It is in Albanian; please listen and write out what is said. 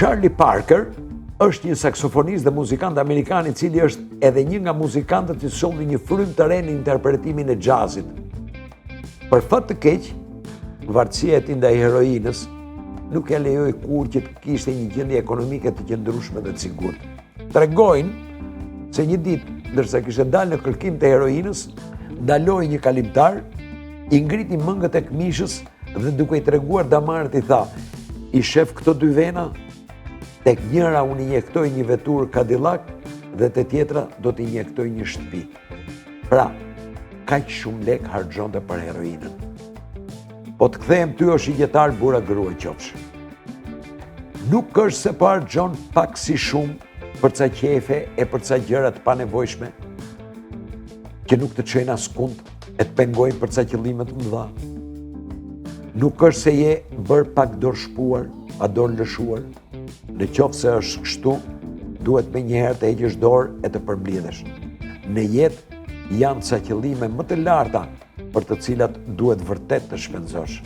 Charlie Parker është një saksofonist dhe muzikant amerikan i cili është edhe një nga muzikantët që solli një frymë të re në interpretimin e jazzit. Për fat të keq, vartësia e tij ndaj heroinës nuk ia lejoi kurrë që të kishte një gjendje ekonomike të qëndrueshme dhe të sigurt. Tregojnë se një ditë, ndërsa kishte dalë në kërkim të heroinës, ndaloi një kalimtar, i ngriti mëngët e këmishës dhe duke i treguar damarët i tha, i shef këto dy vena, tek njëra unë injektoj një veturë Cadillac dhe te tjetra do të injektoj një shtëpi. Pra, kaq shumë lek harxhonte për heroinën. Po të kthehem ty o shigjetar burrë a grua qofsh. Nuk është se po harxhon pak si shumë për ca qejfe e për ca gjëra të panevojshme që nuk të çojnë askund e të pengojnë për ca qëllime të mëdha. Nuk është se je bërë pak dorëshpuar, a dorëlëshuar. Në qoftë se është kështu, duhet menjëherë të heqësh dorë e të përmblidhesh. Në jetë janë ca qëllime më të larta për të cilat duhet vërtet të shpenzosh.